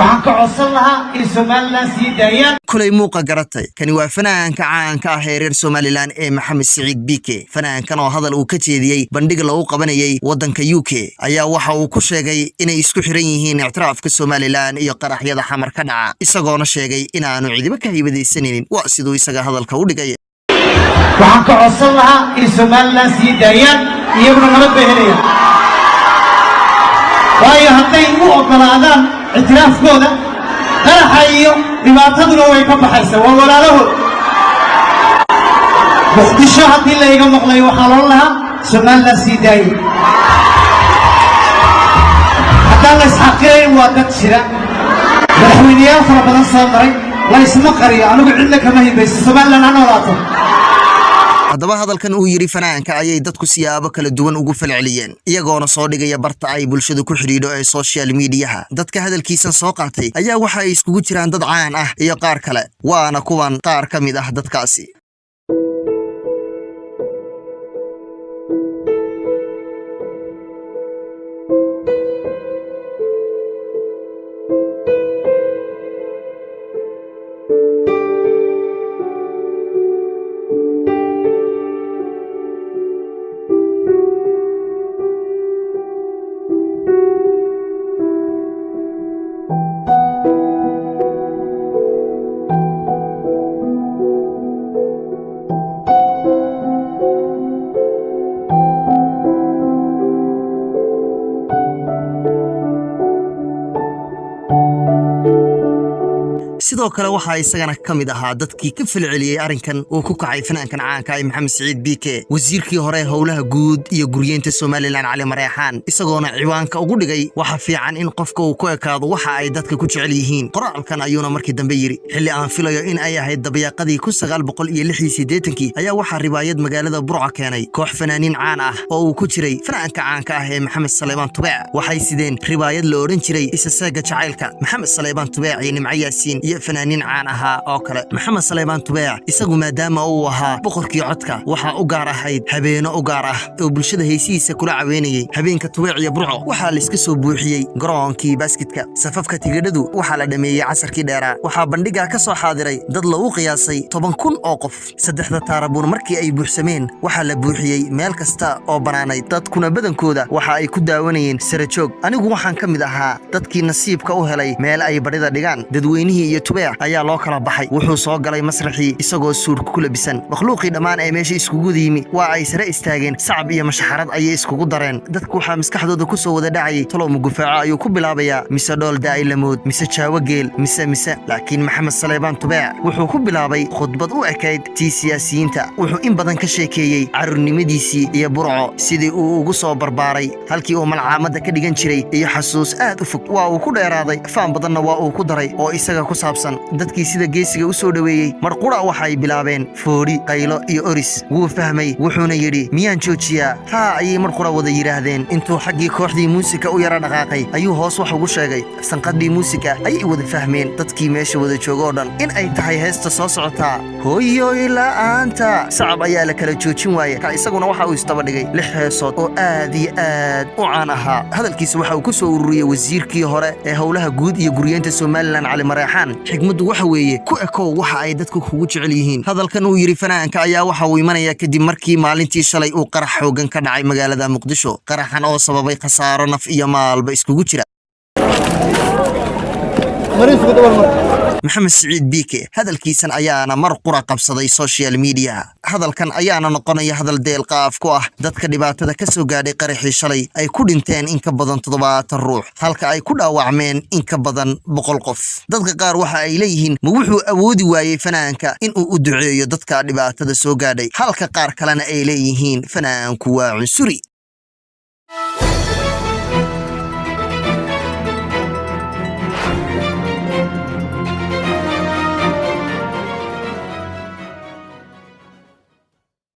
Waxaan ka codsan lahaa in Somaliland sii daayaan. Kulay muuqa garatay, kani waa fanaanka caanka ah ee reer Somaliland ee Maxamed Siciid Bike. Fanaankan oo hadal uu ka jeediyey bandhig lagu qabanayay waddanka UK ayaa waxa uu ku sheegay inay isku xiran yihiin ictiraafka Somaliland iyo qaraxyada Xamar ka dhaca, isagoona sheegay inaanu cidiba ka haybadaysanaynin, waa siduu isaga hadalka u dhigay. Waxaan ka codsan lahaa in Somaliland sii daayaan, iyaguna nabad bay helayaan, waayo hadday u oggolaadaan ictiraafkooda, qaraxa iyo dhibaataduna way ka baxaysaa. Waa walaalahood. Muqdisho haddii layga maqlayo, waxaa loo lahaa Somaliland sii daayay. Haddaan la isxaqirayn, waa dad jira, madaxweyneyaal fara badan soo maray, la isma qariyo. Anigu cidna kama hibayso. Somaliland ha noolaato. Haddaba hadalkan uu yidhi fanaanka ayay dadku siyaabo kala duwan ugu falceliyeen, iyagoona soo dhigaya barta ay bulshadu ku xidhiidho ee social mediaha. Dadka hadalkiisan soo qaatay ayaa waxa ay iskugu jiraan dad caan ah iyo qaar kale, waana kuwan qaar ka mid ah dadkaasi. Sidoo kale waxaa isagana ka mid ahaa dadkii ka falceliyey arrinkan uu ku kacay fanaankan caanka ah Maxamed Siciid Bike wasiirkii hore howlaha guud iyo guryeynta Somaliland, Cali Mareexaan, isagoona ciwaanka ugu dhigay "Waxa fiican in qofka uu ku ekaado waxa ay dadka ku jecel yihiin". Qoraalkan ayuuna markii dambe yidhi: "Xilli aan filayo in ay ahayd dabayaaqadii 1986-kii ayaa waxaa ribaayad magaalada Burco keenay koox fanaaniin caan ah oo uu ku jiray fanaanka caanka ah ee Maxamed Saleebaan Tubeec. Waxay sideen ribaayad la odhan jiray Isaseega Jacaylka. Maxamed Saleebaan Tubeec iyo Nimco Yaasiin iyo fanaaniin caan ahaa oo kale. Maxamed Saleebaan Tubeec isagu maadaama uu ahaa boqorkii codka, waxaa u gaar ahayd habeeno u gaar ah oo bulshada heesihiisa kula caweynayey. Habeenka Tubeec iyo Burco waxaa layska soo buuxiyey garoonkii baaskitka. Safafka tigidhadu waxaa la dhammeeyey casarkii dheeraa. Waxaa bandhigaa ka soo xaadiray dad lagu qiyaasay 10,000 oo qof. Saddexda taarabuun markii ay buuxsameen, waxaa la buuxiyey meel kasta oo bannaanayd. Dadkuna badankooda waxa ay ku daawanayeen sarajoog. Anigu waxaan ka mid ahaa dadkii nasiibka u helay meel ay badhida dhigaan. Dadweynihii iyo Tubeec ayaa loo kala baxay. Wuxuu soo galay masraxii isagoo suudhka ku labisan. Makhluuqii dhammaan ee meesha iskugu yimi waa ay sare istaageen. Sacab iyo mashaxarad ayay iskugu dareen. Dadku waxaa maskaxdooda ku soo wada dhacayay: talow ma gufaaco ayuu ku bilaabayaa, mise dhool da'ay lamood, mise jaawo geel, mise? Laakiin Maxamed Saleebaan Tubeec wuxuu ku bilaabay khudbad u ekayd tii siyaasiyiinta. Wuxuu in badan ka sheekeeyey carruurnimadiisii iyo Burco sidii uu ugu soo barbaaray, halkii uu malcaamadda ka dhigan jiray, iyo xasuus aad u fog. Waa uu ku dheeraaday, faan badanna waa uu ku daray oo isaga ku saabsan. Dadkii sida geesiga u soo dhoweeyey mar qura waxay bilaabeen foodhi, qaylo iyo oris. Wuu fahmay, wuxuuna yidhi: 'Miyaan joojiyaa?' 'Haa,' ayay mar qura wada yidhaahdeen. Intuu xaggii kooxdii muusika u yara dhaqaaqay ayuu hoos wax ugu sheegay. Sanqadhii muusika ayay wada fahmeen dadkii meesha wada jooga oo dhan in ay tahay heesta soo socotaa, Hooyoy La'aanta. Sacab ayaa la kala joojin waaye. Ka isaguna waxa uu isdaba dhigay lix heesood oo aad iyo aad u caan ahaa. Hadalkiisa waxa uu ku soo ururiyey wasiirkii hore ee howlaha guud iyo guryeynta Somaliland, Cali Mareexaan: 'Xigmaddu waxa weeye, ku ekow waxa ay dadku kugu jecel yihiin.' Hadalkan uu yidhi fanaanka ayaa waxa uu imanaya kadib markii maalintii shalay uu qarax xoogan ka dhacay magaalada Muqdisho, qaraxan oo sababay khasaaro naf iyo maalba iskugu jira. Maxamed Siciid Biike hadalkiisan ayaana mar qura qabsaday social media. Hadalkan ayaana noqonaya hadal deelqaaf ku ah dadka dhibaatada ka soo gaadhay qaraxii shalay ay ku dhinteen in ka badan 70 ruux, halka ay ku dhaawacmeen in ka badan 100 qof. Dadka qaar waxa ay leeyihiin: ma wuxuu awoodi waayey fanaanka in uu u duceeyo dadka dhibaatada soo gaadhay? Halka qaar kalena ay leeyihiin: fanaanku waa cunsuri.